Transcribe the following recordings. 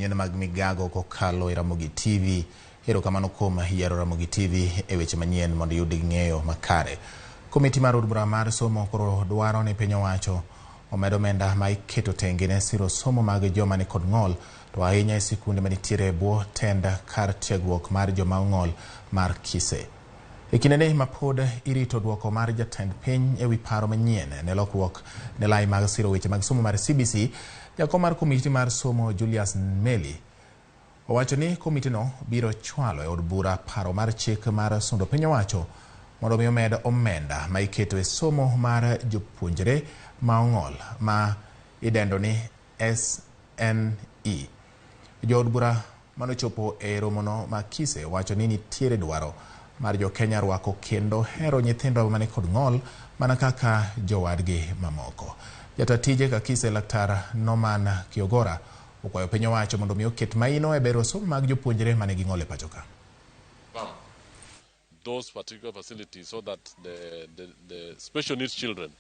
manyien mag Migago kokalo e Ramogi TV. Erokamano kuom yiero Ramogi TV e weche manyien mondo iyud ng'eyo makare. Komiti mar od bura mar somo koro dwaro ni piny owacho omed omenda ma iketo tenge ne siro somo mag joma nikod ng'ol to ahinya e sikunde manitiere e bwo tend kar tiegruok mar joma ong'ol mar Kise. E kindeni ma pod irito duoko mar jatend piny e wi paro manyien ne lokruok ne lai mag siro weche mag somo mar CBC, jakom mar komiti mar somo Julius Meli owacho ni komitino biro chwalo e od bura paro mar chik mar sundo piny owacho mondo mi omed omenda ma iketo e somo mar jopuonjre ma ong'ol ma idendo ni SNE. Jood bura manochopo e romono ma Kise wacho ni nitiere dwaro mar jo-Kenya rwako kendo hero nyithindo mani kod ng'ol mana kaka jowadgi mamoko. Jata tije ka Kise Laktar Norman Kiogora okwayo piny owacho mondo mi oket maino e bero somo mag jopuonjre manigi ng'ol e pacho ka. Those particular facilities so that the special needs children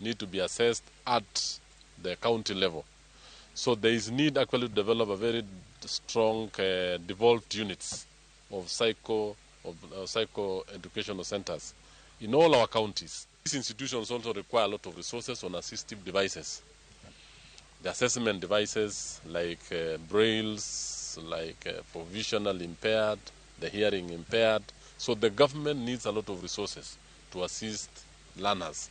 need to be assessed at the county level. So there is need actually to develop a very strong devolved units of psycho educational centers in all our counties. These institutions also require a lot of resources on assistive devices. The assessment devices like brailles, like for visual impaired, the hearing impaired. So the government needs a lot of resources to assist learners.